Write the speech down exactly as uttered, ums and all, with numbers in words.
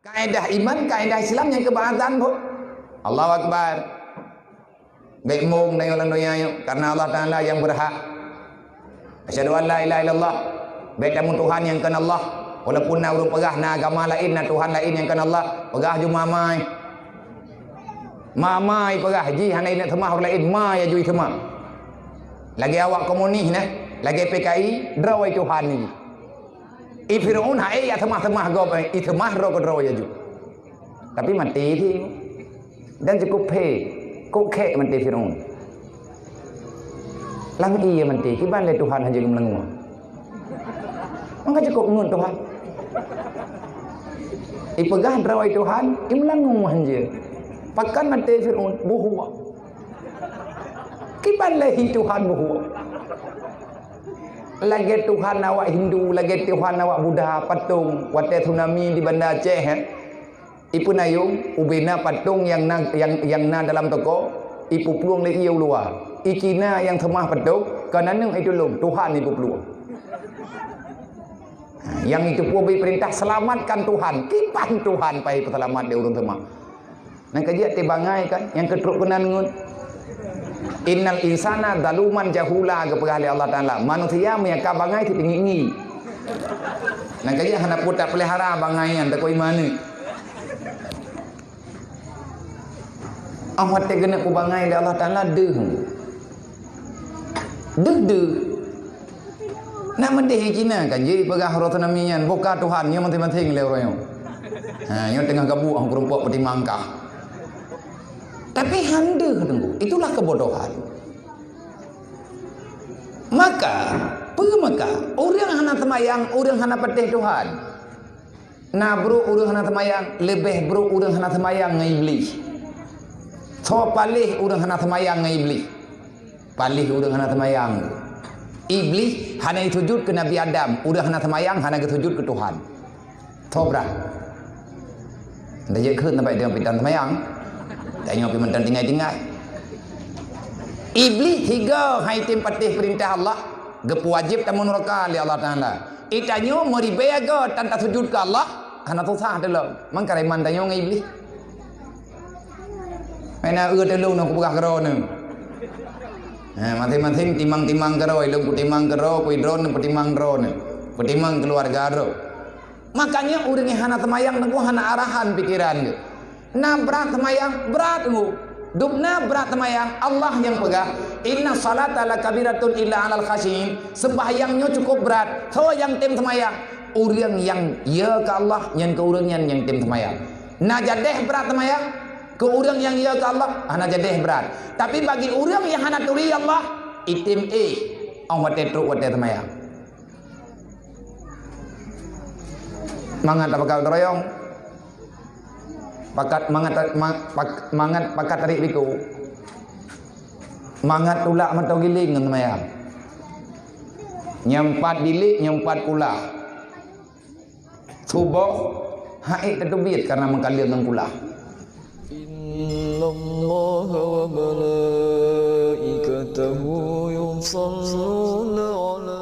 Kaedah iman, kaedah Islam nyang keu bak azan pun. Allahu Akbar. Bèk mong tanyoe lam donya nyoe, karena Allah Taala nyang berhak. Asyhadu an la ilaha illallah. Bèk tameutuhan nyang kon Allah. Walaupun na ureueng peugah na agama laén, na Tuhan laén nyang kon Allah, peugah ju mamai. Mamai peugah jih hana ingat seumah ureueng laén, ma aju iseumah. Lagèe awak komunis nah, lagèe P K I, droe Tuhan jih. I Firaun hai jak seumah-seumah gob, eh, iseumah droe keudroe aju. Tapi maté jih. Dan cukup phé, kok khèk maté Firaun. Lam ié maté, kiban lé Tuhan hanjeuet geumeulangua. Maka cukup ngon Tuhan. Ipeugah droe Tuhan, imeulangua hanjeuet. Pakon maté Firaun, buhua. Kiban lé hi Tuhan buhua. Lagèe Tuhan awak Hindu, lagèe Tuhan awak Buddha, patong, watèe tsunami di Banda Aceh, eh. Ipeunayong, ubena patong nyang na, nyang, nyang na dalam toko, ipuplueng lé ié u luwa. I Cina nyang seumah patong, kon aneuk itulông, Tuhan ipuplueng. Ha, nyang itupeue bri peurintah, "Selamatkan Tuhan." Kiban Tuhan payah peuseulamat lé ureueng seumah. Nyan ka jeuet teubangai kan, nyang keu trok keunan ngon. "Innal insana zaluman jahula," geupeugah lé Allah Taala. Manusia meunyo ka bangai, teutinggi-tinggi. Nyan ka jeuet hana peue tapeulihara bangai nyan, takoi iman. Óh watèe geuneuk peubangai lé Allah Taala, deuh. Deuh-deuh. Nak meudeh Cina kan, jih peugah uroe tsunami nyan, boh ka Tuhan, nyoe maséng-maséng lé uroe nyoe. Ha, nyoe teungoh gabuk, ah, peurumpok peutimang kah. Tapi han deuh, Teungku. Itulah kebodohan. Maka, peue maka, ureueng hana seumayang, ureueng hana patéh Tuhan. Na brok ureueng hana seumayang, leubeh brok ureueng hana seumayang ngon Iblih. Soe paléh ureueng hana seumayang ngon Iblih? Paléh ureueng hana seumayang. Iblih hana jisujut keu Nabi Adam, ureueng hana seumayang hana geusujut keu Tuhan. Soe brat? Dah jeuet kheun sampai deungon pitan seumayang. Tanyoe pih mantong tinggai-tinggai. Iblih higa hai tem patéh peurintah Allah, geupeuwajéb tamong nuraka lé Allah Taala. Itanyoe meuribèe go tan tasujut keu Allah, hana susah teulông. Mangka iman tanyoe ngon Iblih. Meunan eu teulông nyoe kupeugah keudroe nyoe. Ha, maséng-maséng timang-timang keudroe, ilông kutimang keudroe, kui droeneuh peutimang droeneuh, peutimang keuluwarga droe. Makanya ureueng nyang hana seumayang teungku hana arahan pikeran geuh. Na brat seumayang, brat teungku. Dum na brat seumayang, Allah nyang peugah, "Inna salata lakabiratun illa alal khasyiin." Seumayang nyoe cukup brat. Soe nyang tem seumayang? Ureueng nyang yö keu Allah, nyan keu ureueng nyan nyang tem seumayang. Na jadeh brat seumayang? Keu ureueng nyang yö keu Allah, hana jadeh brat. Tapi bagi ureueng nyang hana turi Allah, item éh, óh watèe trok watèe seumayang. Mangat tapakat teuroyong. Pakat mangat ta-, ma-, pak-, mangat pakat tarék biko. Mangat tulak mantong giléng ngon seumayang. Nyang pat bilék, nyang pat kulah. Suboh, ha'ék tateubiet kareuna meukaleueng ngon kulah. Innallaha wa malaikatahu yusalluna 'ala